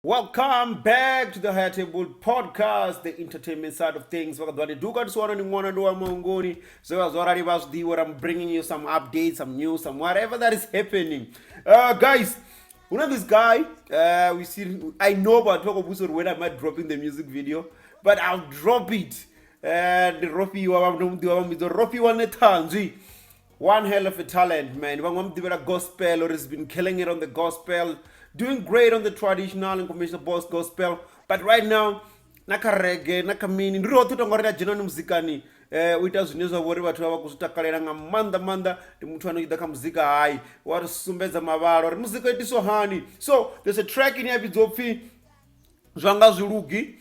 Welcome back to the Higher Table Podcast, the entertainment side of things. Vakadwani duka tiswana ni n'wana ndi wa mongoni. Zwe vha zwo rali vha zwi ḓivha I'm bringing you some updates, some news, some whatever that is happening. Guys, you know this guy, we see I know about talk about when am I dropping the music video, but I'll drop it. Ndi Rofhiwa vha ndo muḓivha vha mbidzo Rofhiwa Nethanzwi. One hell of a talent, man. Vhaṅwe vha mu ḓivhela gospel or has been killing it on the gospel, doing great on the traditional and conventional boss gospel. But right now, na kha reggae, na kha mini, ndi roṱhe tonga ri a dzhena ni muzikani u ita zwine zwa vhori vhathu vha vha khou zwi takalela nga maanḓa maanḓa. Ndi muthu ane u tshi ḓa kha muzika hai wa ri sumbedza mavhala uri muzika u itiswa hani. So there's a track ine ya vhidzwa upfhi zwa nga zwilugi,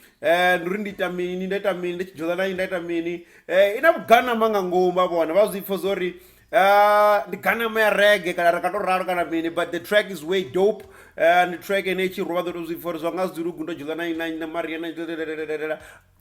ndi uri ndi ita mini, nda ita mini, ndi tshi dzhola na nda ita mini, ina vhuganama nga ngomu vha vhona vha zwi pfha zwori ndi ganama ya reggae kana ri nga to ralo kana mini, but the track is way dope. Ndi track ine i tshi rwa vha ḓo to zwi pfha uri zwa nga zwilugi ndo dzhola na na Maria na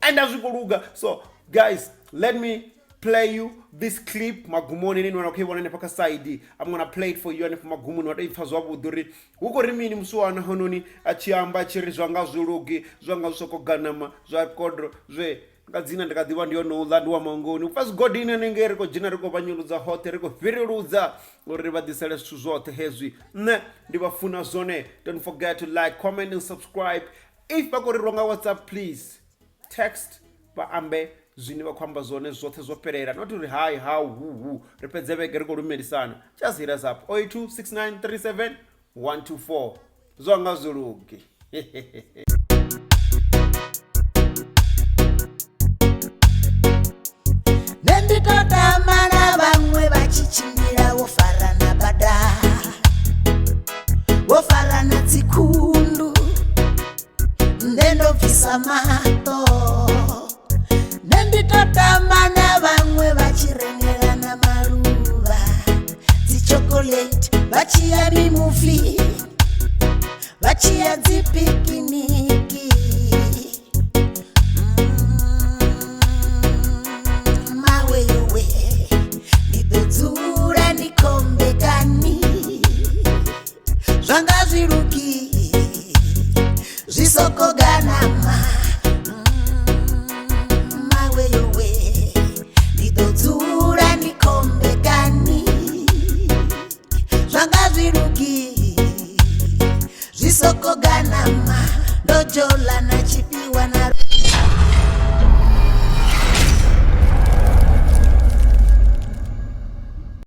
and a zwi khou luga. So guys, let me play you this clip magumoni ine ni wana khou i vhona hanefha kha side. I'm gonna play it for you hanefha magumoni wa to i pfha zwavhuḓi uri hu khou ri mini musiwana hononi a tshi amba a tshi ri zwa nga zwilugi zwa nga zwi soko ganama zwa kodro zwe nga dzina ndi kha ḓivha ndi yone uḽa ndi wa mangoni u pfa zwigodini hanengei ri khou dzhena ri khou vhanyuludza hoṱhe ri khou fhireludza uri ri vha ḓisele zwithu zwoṱhe hezwi. Nṋe ndi vha funa zwone. Don't forget to like, comment and subscribe. If vha khou ri rwa nga WhatsApp, please text vha ambe zwine vha khou amba zwone zwoṱhe zwo fhelela, not uri hi how hu hu ri fhedze vhege ri khou lumelisana. Just hit us up 082 6937 124. Zwa nga zwilugi. Nṋe ndi to tama na vhaṅwe vha tshi tshimbila vho farana bada, vho farana dzikhundu, nṋe ndo bvisa maṱo. Nṋe ndi to tama na vhaṅwe vha tshi rengelana maluvha, dzi chocolate, vha tshi ya mimuvi, vha tshi ya dzi pikiniki. Mawewe ndi ḓo dzula ndi khombekani, zwa nga zwilugi zwi soko ganama. Mawewe ndi ḓo dzula ndi khombekani, zwa nga zwilugi zwi soko ganama. Ndo dzhola na tshifhiwa na